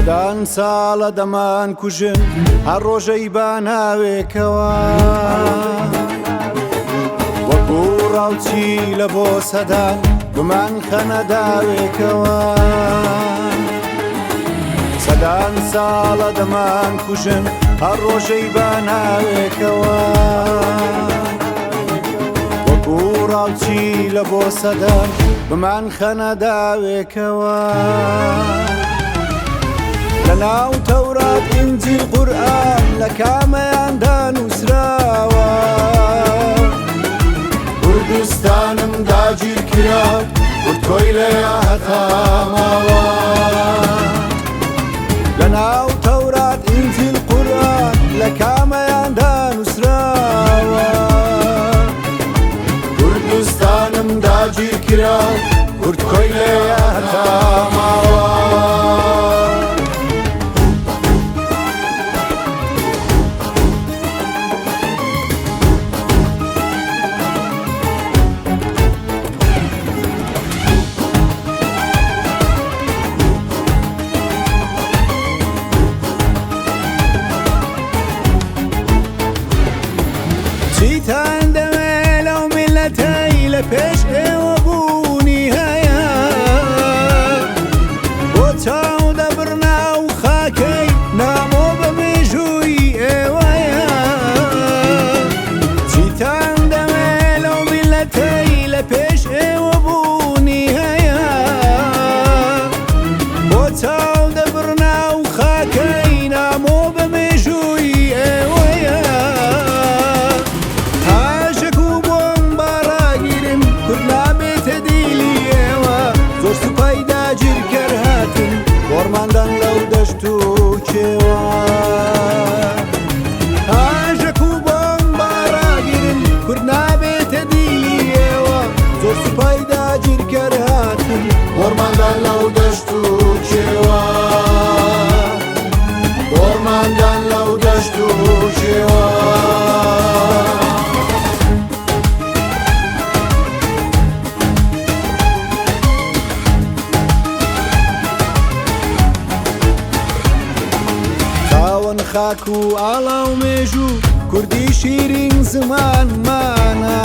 سەدان ساڵە دەمان کوژن هەر ڕۆژەی بە ناوێکەوە، وەکو ڕاوچی لە بۆ سەدان بمان خەنە داوێکەوە. سەدان ساڵە دەمان کوژن هەر ڕۆژەی بە ناوێکەوە، وەکو ڕاوچی لە بۆ سەدان بمان خەنە داوێکەوە. لە ناو تەورات ئینجیل قورئان لە کامەیاندا نووسراوە؟ کوردستانم داگیر کرا، کورد کۆیلەیە هەتا ماوە. لە ناو تەورات ئینجیل قورئان لە کامەیاندا نووسراوە؟ کوردستانم داگیر کرا، کورد کۆیلەیە هەتا ماوە. چیتان دەوێ لەو میلەتەی لە پێش ئێوە بوونی هەیە؟ بۆ چاو دەبڕنا و خاکەی نامۆ بە مێژووی ئێوەیە؟ چیتان دەوێ لەو میلەتەی لە پێش ئێوە بوونی هەیە؟ بۆ چاو دەبڕنا و خاکەی نامۆ بە مێژووی ئێوەیە؟ هاژەک و بۆمبا ڕاگیرن، کورد نابێتە دیلی ئێوە. زۆر سوپای داگیرکەر هاتن گۆڕماندان لەو دەشت و کێوە. هاژەک و بۆمبا ڕاگیرن، کورد نابێتە دیلی ئێوە. زۆر سوپای داگیرکەر هاتن گۆڕماندان لەو دەشت و کێوە، گۆڕماندان لەو دەشت و کێوە. خاوەن خاک و ئاڵا و مێژوو، کوردی شیرین زمانمانە.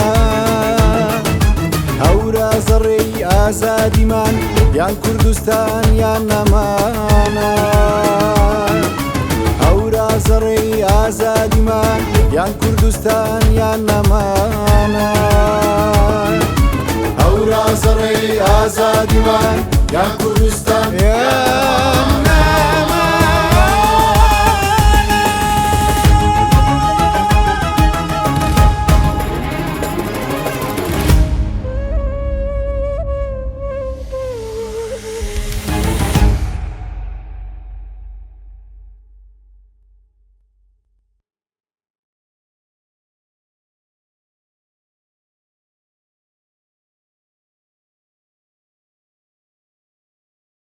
هەورا زەڕێی ئازادیمان، یان کوردستان یان نەمانە. هەورا زەڕێی ئازادیمان، یان کوردستان یان نەمانە. هەورا زەڕێی ئازادیمان، یان کوردستان.